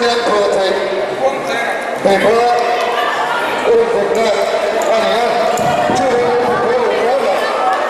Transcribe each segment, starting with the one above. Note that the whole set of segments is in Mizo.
hian phuah theih mipa inthutna a ni a, chuvangin mipui leh tlangah.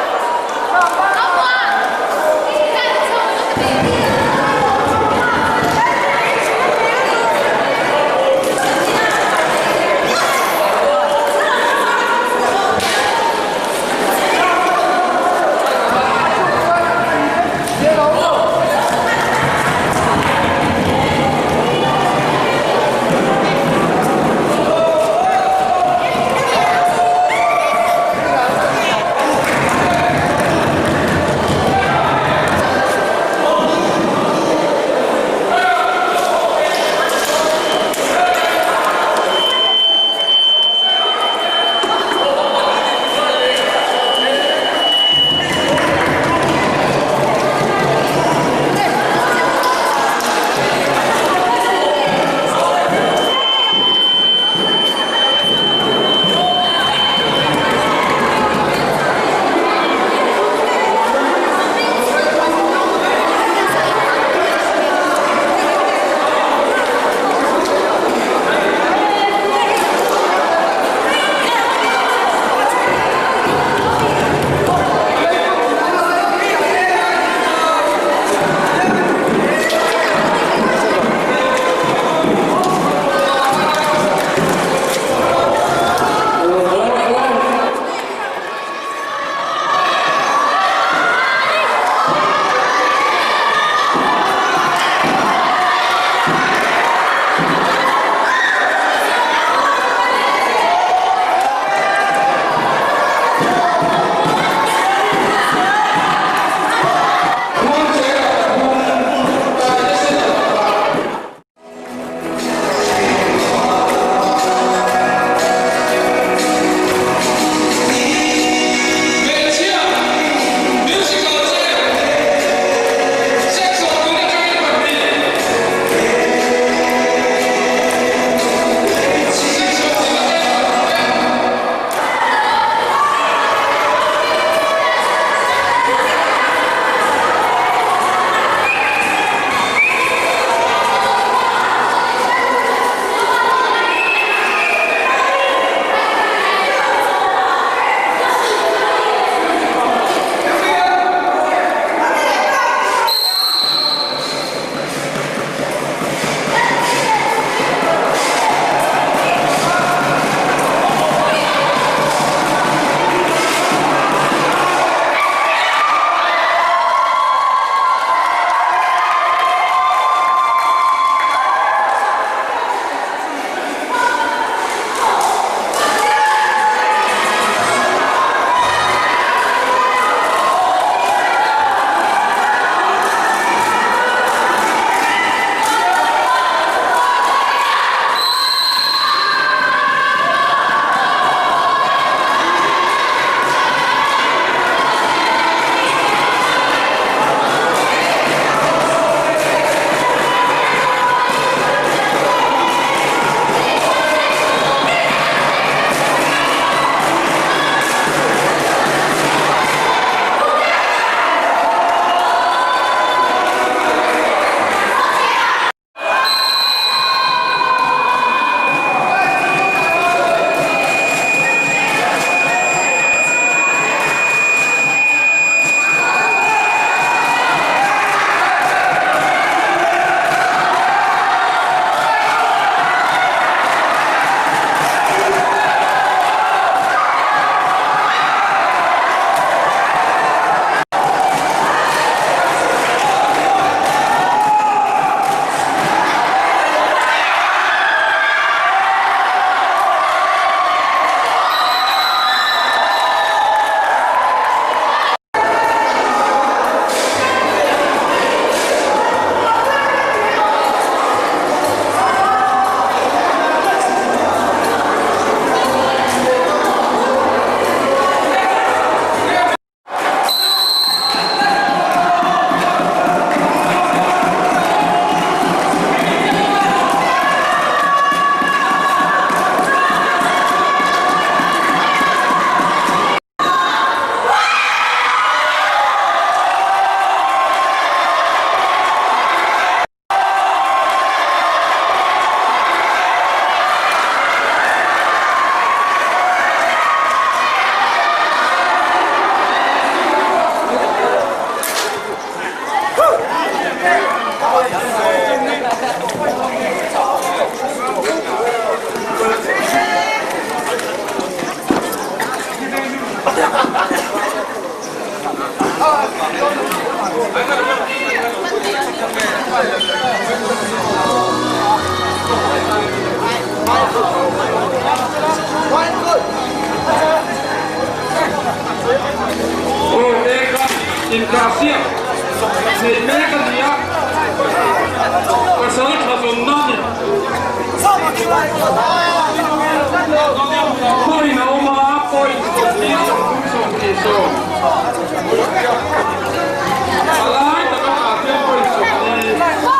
Inkahsiak neih mek a ni a, pasal tha zawnna a ni. Point a awm a, point 40, 30, 20, A lai taka tah hian point 40.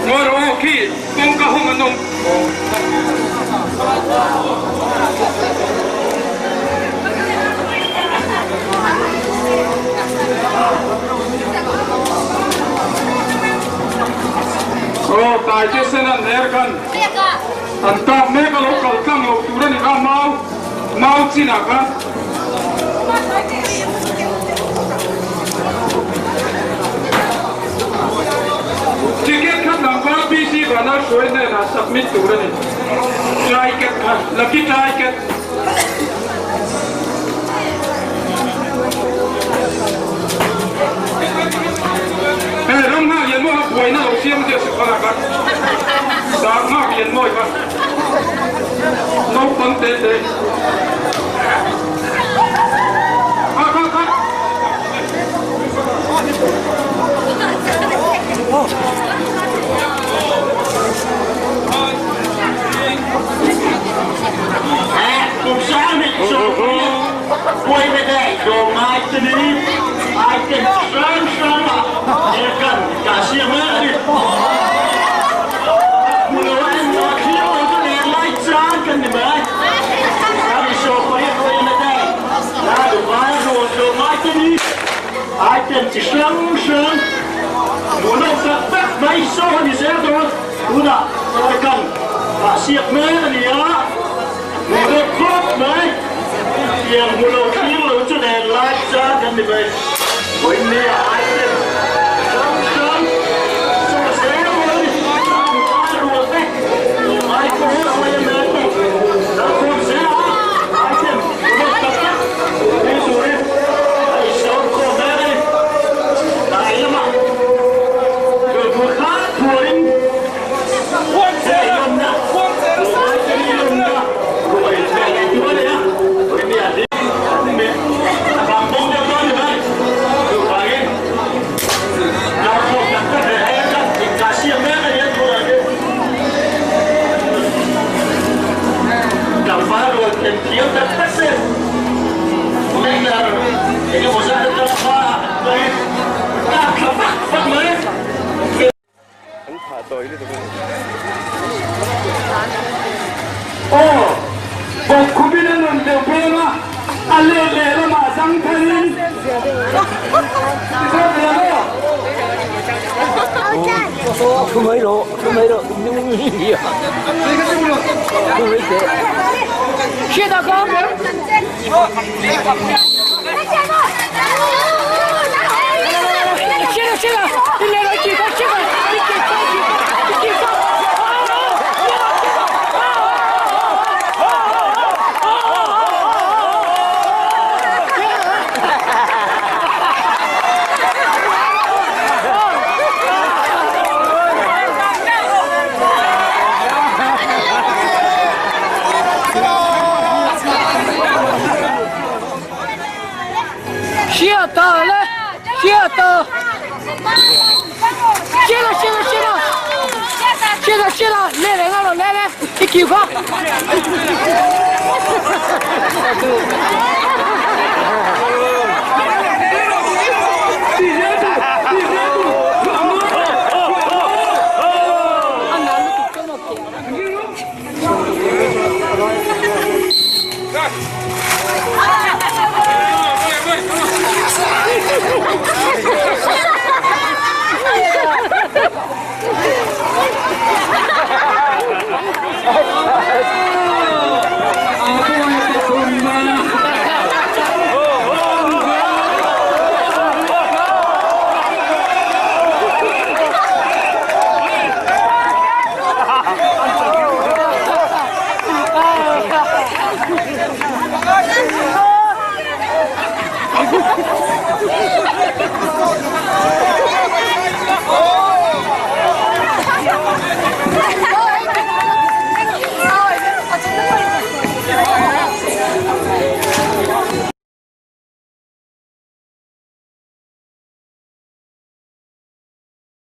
Ngawi rawh aw khi kawngka hawng an awm. Aw Taite sen an ner khan an kap mek a lo kal tlang lo tur a ni kha mau mau chinah khan. Ticket kha tlangval PC Vanal hruai hnenah submit tur a ni. Ticket kha lucky ticket. Hei ram nghak lian maw kha buaina lo siam zia si kha kha. Dar nghak lian mawi kha. Naupang te te. Kha kha kha. Item chi hrang hrang hmuhnawm tak tak mai saw a ni zel dawn. Tunah kan siak mek a ni a, hmuhnawm khawp mai. Tiang hmu lo thlir lo chu nen lai chan kan ni mai. Vawiinnia item hrang hrang saw zel dawn a ni. Nula rual te, ngai pawh a mai a te, lalkhawm zel a item hmuhnawm tak tak thlir turin a insawn khawm mek a ni. Tlai lamah Chawlhbur khan phuarin hei lawmna tunlai te hi lawmna ruai theh leh tur a ni a, vawinia hi a bang bawk deuh dawn ni mai. Chuvangin hlauhawm tak tak leh hei kha inkahsiam mek a ni a tunah hian tlangval rual themthiam tak tak te leiler engemaw zat atang hma ah kak thla vak vak mai. An phah tawi lutuk a ni. Aw, bawkkhupin a rawn deuh peng a, a let leh lamah zang tharin tichuan ve maw?